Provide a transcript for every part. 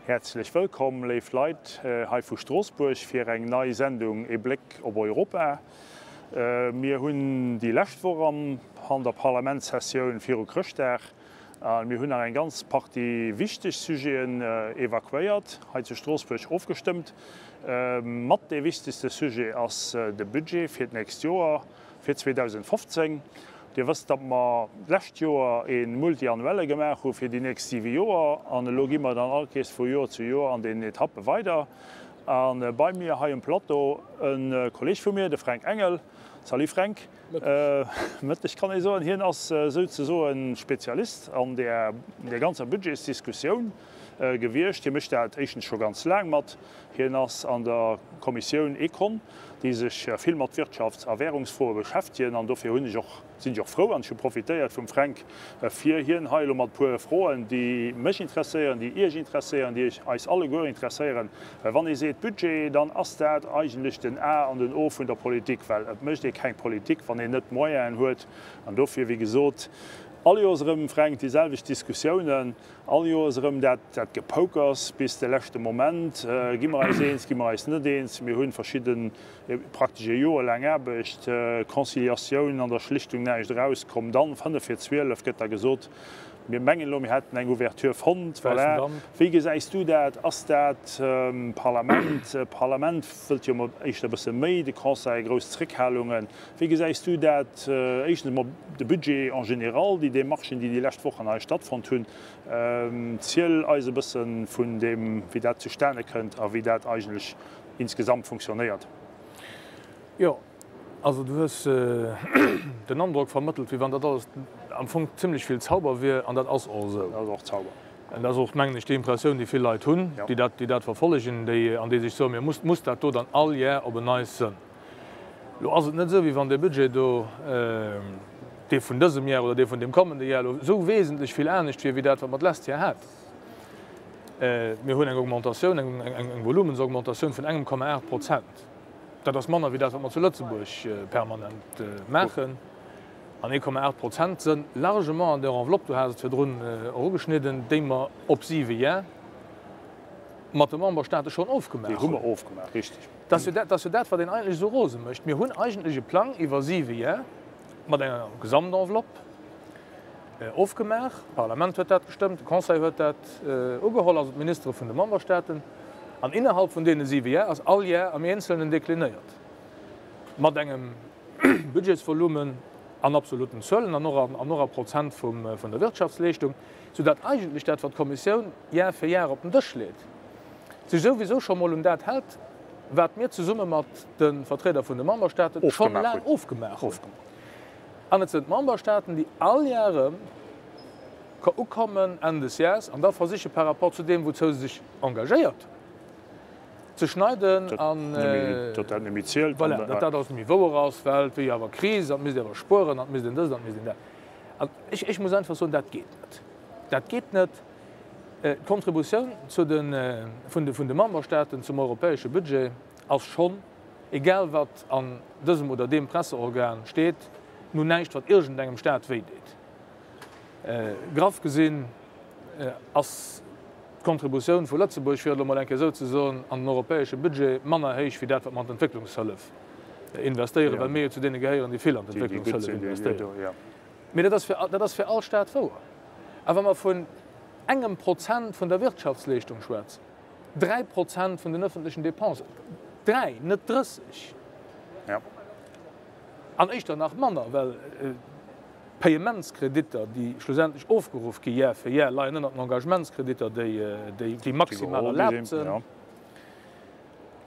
Häerzlech wëllkomm, léif Leit, hei vu Stroossbuerg fir eng nei Sendung E Bléck op Europa. Mir hunn déi lescht Woch an der Parlamentssessioun viru Chrëschtdag a mir hunn nach eng ganz Partie wichteg Sujeten evakuéiert, hei zu Stroossbuerg ofgestëmmt. Mat dee wichtegste Sujet ass de Budget fir d'nächst Joer. Fir 2015, Dir wësst, datt mer d'lescht Joer e Multiannuelle gemaach hu fir déi nächst siwe Joer. An elo gi mer dann all Kees vu Joer zu Joer an deenen Etappe weider. A bei mir hei um Plateau e Kolleeg vu mir, de Fränk Engel. Salut Fränk. Mëtteg kann ee soen. Hien ass souzesoen Spezialist an där ganzer Budgetsdiskussioun gewiescht. Hie mécht dat éischtens scho ganz laang mat. Hien ass an der Kommissioun Econ, déi sech vill mat Wirtschafts a Währungsfroe beschäftegen. An dofir hunn ech och, sinn ech och frou an ech hu profitéiert vum Fränk, fir hien hei elo mat e puer Froen, déi mech interesséieren, déi Iech interesséieren, déi eis alleguer interesséieren. Well wann ee seet Budget, dann ass dat eigentlech den A an den O vun der Politik, well et mécht ee keng Politik, wann een net d'Moyenen huet. An dofir, wéi gesot, all Joers erëm, Fränk, déi selwecht Diskussiounen. All Joers erëm dat Gepoukers bis de leschte Moment. Gi mer eis eens, gi mer eis net eens? Mir hu verschidden, praktesch e Joer laang Aarbecht, Conciliatioun, an der Schlichtung näischt erauskomm. Dann, 5 vir 12, gëtt da gesot, mir mengen elo, mir hätten eng Ouverture fonnt. Voilà. Wéi gesäis du dat? Ass dat Parlament? D'Parlament wëllt jo emol éischter e bësse méi, de Conseil grouss Zréckhalungen. Wéi gesäis du dat, éischtens emol de Budget en général, déi Démarchen, déi déi lescht Wochen hei stattfonnt hunn? Ziel eis e bësse vun deem, wéi dat zustane kënnt a wéi dat eigentlech insgesamt funktionéiert. Jo, also du hues den Androck vermëttelt, wéi wann dat alles am Fong zimlech vill Zauber wier, an dat ass och esou. Dat ass och Zauber. An dat ass och, mengen ech, déi Impressioun, déi vill Leit hunn, déi dat, déi dat verfollegen, déi, an déi sech soen, Mir muss, muss dat do dann all Jar op en Neits sënn? Elo ass et net esou, wéi wann dee Budget do, dee vun dësem Jar oder dee vun deem kommende Jar elo esou wesentlech vill anescht wier wéi dat, wat mer d'lescht Jar haten. Mir hunn eng Augmentatioun, eng Volumensaugmentatioun vun engem Komma 8 Prozent. Dat ass manner wéi dat, wat mer zu Lëtzebuerg permanent maachen. An 1,8 Prozent sënn largement an der Enveloppe, du has et virdrun och ugeschnidden, déi mer op siwe Jar mat de Memberstaate schonn ofgemaach hunn. Déi hu mer ofgemaach, richtig. Dat ass jo dat, ass jo dat, wat een eigentlech esou rose mécht. Mir hunn eigentlech e Plang iwwer siwe Jar mat enger Gesamtenveloppe ofgemaach. D'Parlament huet dat gestëmmt, de Conseil huet dat ugeholl, also d'Ministere vun de Memberstaaten. An innerhalb vun deene siwe Jar ass all Jar am Eenzelnen deklinéiert mat engem Budgetsvolumen an absoluten Zuelen an och an och a Prozent vum, vun der Wirtschaftsleeschtung, soudatt eigentlech dat, wat d'Kommissioun Jar fir Jar op den Dësch leet, sech souwisou scho mol un dat hält, wat mir zesumme mat de Vertrieder vun de Memberstaaten scho laang ofgemaach hunn. An et sënn d'Memberstaaten, déi all Jar erëm ukommen Enn des Jahres an da versiche par rapport zu deem, wouzou se sech engagéiert hunn, ze schneiden an, Datt dat net méi zielt. Voilà, datt dat alles net méi wouer ass, well et wier jo awer Kris an et misst ee awer spueren an et misst een dëst an et misst een dat. An ech, ech muss einfach soen, dat geet net. Dat geet net. D'Kontributioun zu de, vun de, vun de Memberstaaten zum europäesche Budget ass schonn, egal wat an dësem oder deem Presseorgan steet, nun näischt wat iergendengem Staat wéi deet. Graff gesinn ass d'Kontributioun vu Lëtzebuerg, fir et elo mol eng Kéier esou ze soen, an den europäesche Budget manner héich wéi dat wat mer an d'Entwécklungshëllef investéieren, well mir jo zu deene gehéieren, déi vill an d'Entwécklungshëllef investéieren. Mee dat ass fir, dat ass fir all Staat wouer. A wa mer vun engem Prozent vun der Wirtschaftsleeschtung schwätzen, 3 Prozent vun den öffentlechen Dépensen, 3, net 30, an éischter nach manner, well d'Payementskreditter, déi schlussendlech ofgeruff gi Jar fir Jar, leien ënnert den Engagementskreditter, déi, déi maximal erlaabt sinn,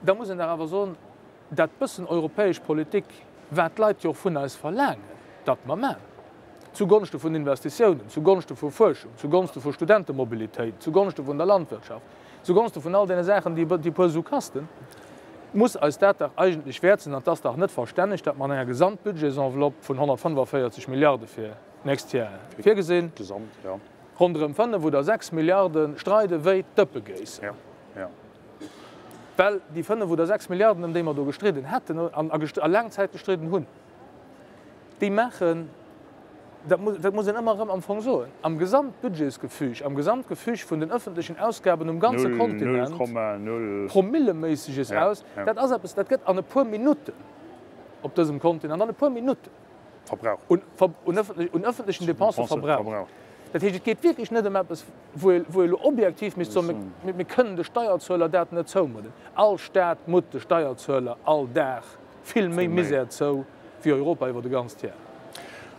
da muss een dach awer soen, Dat bëssen europäesch Politik, wat d'Leit jo och vun eis verlaangen, datt mer man, zu Gonschte vun Investitiounen, zu Gonschte vu Fuerschung, zu Gonste vu Studentemobilitéit, zu Gonschte vun der Landwirtschaft, zu Gonste vun all deene Saachen, déi e puer Su kasten, muss eis dat dach eigentlech wäert sinn. An et ass dach net verstänneg, datt mer an enger Gesamtbudgetsenveloppe vun 145 Milliarde fir d'nächst Jar virgesinn, ronderëm 5 oder 6 Milliarde streide wéi d'Dëppegéisser. Well déi 5 oder 6 Milliarden, ëm déi mer do gestridden hätten an a laang Zäit gestridden hunn, déi maachen. Dat muss, dat muss een ëmmer erëm am Fong soen, am Gesamtbudgetsgefüg, am Gesamtgefüg vun den öffentlechen Ausgaben um ganze Kontinent, Promilleméisseges aus. Dat ass eppes, dat gëtt an e puer Minutten op dësem Kontinent, an e puer Minutten verbraucht, un öffentlechen Dépensen verbraucht. Dat heescht, et geet wierklech net ëm eppes, wou ee wou ee elo objektiv misst soen, mir mir kënnen de Steierzueler dat net zoumudden. All Staat mutt de Steierzueler all Dag vill méi Misär zou wéi Europa iwwer e ganzt Jar.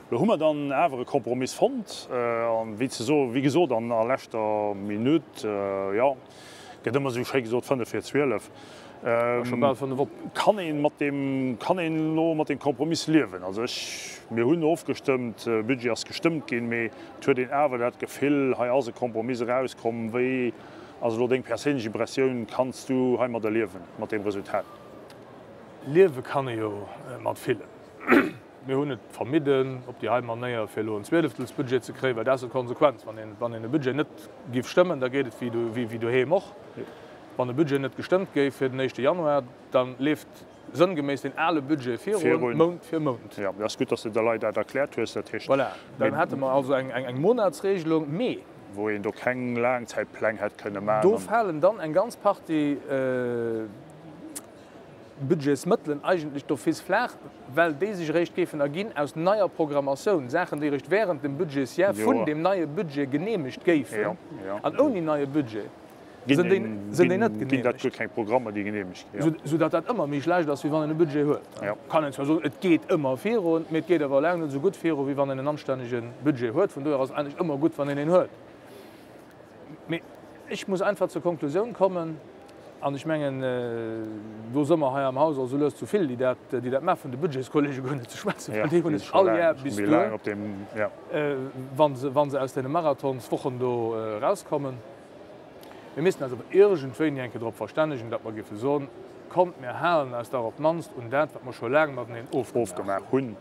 Lo hu mer dann awer e Kompromiss fonnt, an wéi ze soen, wéi gesot an a leschter Minutt, jo, gëtt ëmmer esou schéi gesot, fënnef vir 12, Scho bal fënnef op. Kann ee mat deem, kann een elo mat deem Kompromiss liewen? Also ech, mir hunn ofgestëmmt, de Budget ass gestëmmt ginn, mee et huet een awer dat Gefill, hei ass e Kompromiss erauskomm. Wéi ass elo deng perséinlech Impressioun? Kanns du heimadder liewen, mat deem Resultat? Liewe kann ee jo mat villem. Mir hunn et vermidden, op déi hei Manéier, fir elo en Zwieleftelsbudget ze kréien, well dat ass jo d'Konsequenz. Wann een, wann een e Budget net géif stëmmen, da geet et wéi, wéi doheem och. Wann e Budget net gestëmmt géif fir den éischte Januar, da leeft sënngeméiss deen ale Budget virun, Mount fir Mount. Jo, dat ass gutt, dass de de Leit dat erkläert hues. Dat heescht. Voilà, dann hätte mer also eng, eng Monatsregelung. Mee. Wou een do keng Laangzäitpläng hätt kënne maachen. Do falen dann eng ganz Partie. Budgetsmëttelen eigentlech d'office flaach, well déi sech eréischt géifen erginn aus neier Programmatioun, Saachen, déi eréischt während dem Budgetsjar vun deem neie Budget genehmegt géifen. An ouni neie Budget sinn déi sinn déi net genehmegt. Soudatt dat ëmmer méi schlecht ass, wéi wann een e Budget huet. Kann een zwar soen, et geet ëmmer virun, mee et geet awer laang net esou gutt viru, wéi wann een en anstännege Budget huet. Vun dohier ass et eigentlech ëmmer gutt, wann een een huet. Mee ech muss einfach zur Konklusioun kommen, an ech mengen, do si mer hei am Haus och esou lues zu vill, déi dat, déi dat maachen, vun de Budgetskollege guer net ze schwätzen, well déi hunn et all Jar bis duer, wa se, wa se aus deene Marathonswochen do erauskommen. Mir missten eis awer iergendwéini eng Kéier drop verstännegen, datt mer géife soen, Kommt, mir halen eis dach op d'mannst un dat, wat mer scho laang mateneen ofgemaach hunn.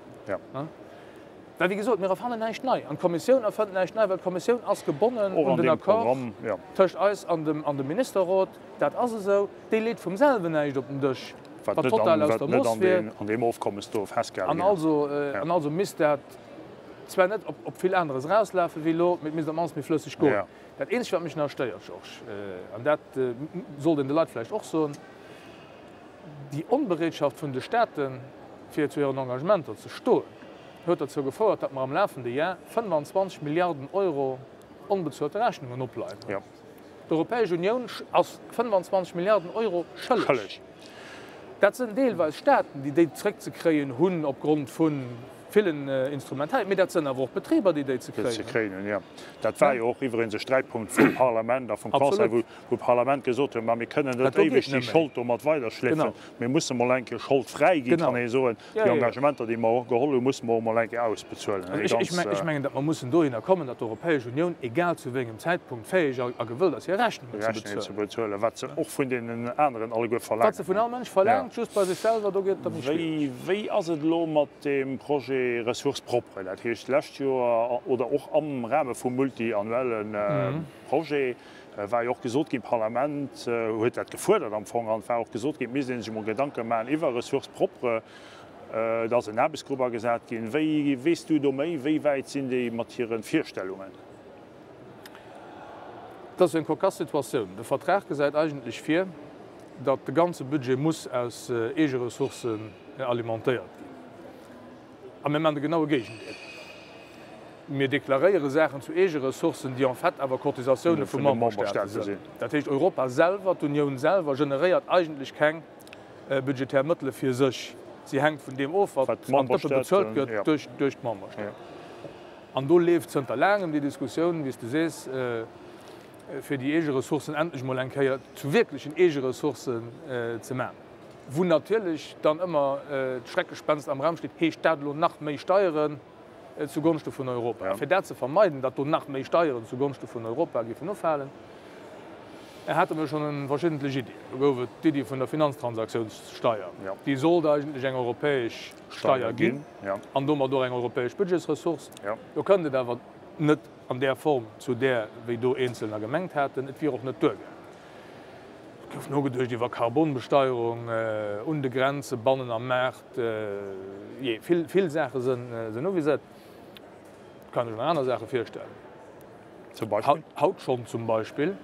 Well, wéi gesot, mir erfannen näischt nei an d'Kommissioun erfënnt näischt nei, well d'Kommissioun ass gebonnen un den Accord tëscht eis an dem Ministerrot. Dat ass esou. Déi leet vum selwen näischt op den Dësch, wat total aus der Mooss wier. An also, an also misst dat zwar net op vill aneres erauslafen wéi elo, mee et misst op d'mannst méi flësseg goen. Dat Eenzegt, wat mech nach stéiert, Georges, an dat sollt een de Leit vläicht och soen, Déi Onbereetschaft vun de Staaten, fir zu hiren Engagementer ze stoen, huet derzou gefouert, datt mer am lafende Jar 25 Milliarden Euro onbezuelte Rechnungen opleien hunn. D'Europäesch Unioun ass 25 Milliarden Euro schëlleg. Dat sënn deelweis Staaten, déi déi zréckzekréien hunn opgrond vu villen Instrumentarien, mee dat sënn awer och Betriber, déi déi ze kréien hunn. Dat war jo och iwweregens e Sträitpunkt vum Parlament a vum Conseil, wou d'Parlament gesot huet, ma mir kënnen net éiweg déi Schold do mat weiderschleefen, mir musse mol eng Kéier scholdfräi ginn, kann ee soen. Déi Engagementer, déi mer geholl hunn, musse mer och emol eng Kéier ausbezuelen. Ech mengen, datt mer mussen dohinner kommen, datt d'Europäesch Unioun, egal zu wéi engem Zäitpunkt, fäeg a gewëllt ass, hir Rechnungen ze bezuelen. Ze bezuelen, wat se och vun deenen aneren alleguer verlaangen. Wat se vun all Mënsch verlaangt, just bei sech selwer, do geet et da méi schwiereg. Wéi ass et elo mat deem Projet Ressources propres? Dat heescht, d'lescht Joer oder och am Rahme vum multiannuelle Projet, war jo och gesot ginn, d'Parlament huet dat gefuerdert am Fong, an et war och gesot ginn, et misst ee sech emol Gedanke maachen iwwer Ressources propres. Et ass en Aarbechtsgrupp agesat ginn. Wéi, weess du do méi? Wéi wäit sinn déi mat hire Virstellungen? Et ass jo eng kokass Situatioun. De Vertrag gesäit eigentlech vir, datt de ganze Budget muss aus Eegeressourcen alimentéiert ginn. A mir maachen de genaue Géigendeel. Mir deklaréiere Saachen zu Eegeressourcen, déi en fait awer Cotisatioune vu Memberstaate sinn. Dat heescht, Europa selwer, d'Unioun selwer generéiert eigentlech keng budgetär Mëttele fir sech. Si hänkt vun deem of, wat an d'Dëppe bezuelt gëtt duerch d'Memberstaaten. An do leeft zënter laangem déi Diskussioun, wéi s de sees, fir déi Eegeressourcen endlech emol eng Kéier zu wierklechen Eegeressourcen ze maachen. Wou natierlech dann ëmmer d'Schreckgespenst am Raum steet, Heescht dat elo nach méi Steieren zu Gonschte vun Europa? A fir dat ze vermeiden, datt do nach méi Steieren zu Gonschte vun Europa géifen ufalen, hate mir schonn verschiddentlech Iddien. Do gouf et d'Iddi vun der Finanztransaktiounssteier. Déi sollt eigentlech eng europäesch Steier ginn an domat och eng europäesch Budgetsressource. Do kënnt et awer net an där Form zu där, wéi do Eenzelner gemengt haten. Et wier och net duergaangen. Et gouf nogeduecht iwwer Karbonbesteierung un de Grenze, bannen am Maart, jee, vill, vill Saache sinn uviséiert. Kann ech mer aner Saache virstellen. Zum Beispill? Haut schonn zum Beispill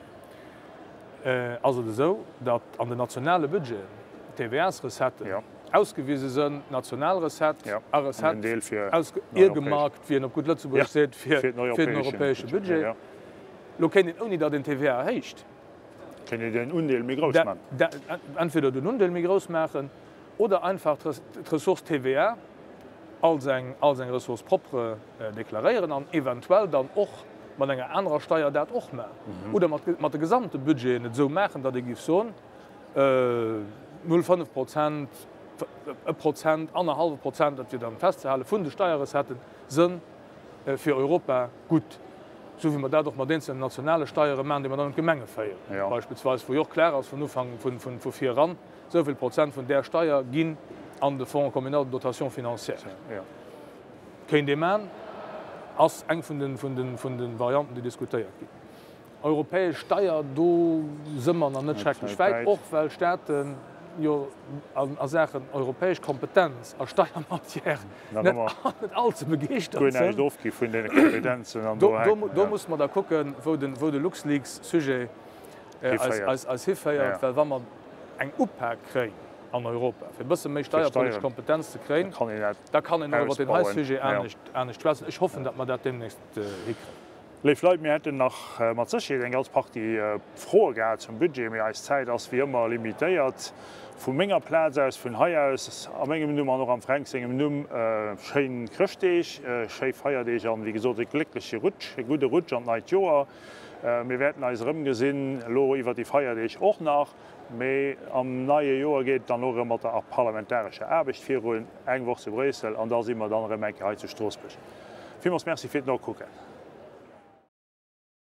ass et esou, datt an den nationale Budgeten d'TVAs-Recetten ausgewise sënn, national Recette a Recette eargemarkt, wéi een op gutt Lëtzebuergesch seet, fir den europäesche Budget. Elo kéint een, ouni datt een d'TVA erhéicht, Kéint een den Undeel méi grouss maachen. Entweder den Undeel méi grouss maachen oder einfach d'Ressource TVA als eng als eng Ressource propre deklaréieren an eventuell dann och mat enger anerer Steier dat och maachen. Oder mat mat de gesamte Budgeten et esou maachen, datt ee géif soen, 0,5 Prozent, e Prozent, annerhallwe Prozent, dat wier dann festzehalen, vun de Steierrecetten sënn fir Europa gutt, esou wéi mer dat och mat eenzelnen nationale Steiere maachen, déi mer dann un d'Gemenge féieren beispillsweis, wou jo och klar ass vun Ufank vun vu vir eran, Esou vill Prozent vun där Steier ginn an de Fonds communal de dotation financière. Kéint ee man, ass eng vun de Varianten, déi diskutéiert ginn. Europäesch Steier, do së mer nach net schrecklech wäit, och well Staaten jo a Saachen europäesch Kompetenz a Steiermatière net all ze begeeschtert sënn. Do musse mer da kucken, wou de LuxLeaks-Sujet eis hiféiert, well wa mer eng Upak kréien an Europa, fir e bësse méi steierpolitesch Kompetenz ze kréien, da kann een och iwwer deen hei Sujet anescht schwätzen. Ech hoffen, datt mer dat deemnächst hikréien. Léif Leit, mir hätten nach mat Sécherheet eng ganz Partie Froe gehat zum Budget, mee eis Zäit ass wéi ëmmer limitéiert. Vu menger Plaz aus, vun hei aus, a mengem Numm an och am Fränk sengem Numm, schéin Chrëschtdeeg, schéi Feierdeeg an, wéi gesot, e gléckleche Rutsch, e gudde Rutsch an d'neit Joer. Mir wäerten eis erëmgesinn, elo iwwer déi Feierdeeg och nach, mee am neie Joer geet et dann och erëm mat der parlamentarescher Aarbecht virun, eng Woch zu Bréissel an da si mer dann erëm eng Kéier hei zu Stroossbuerg. Villmools Merci fir d'Nokucken.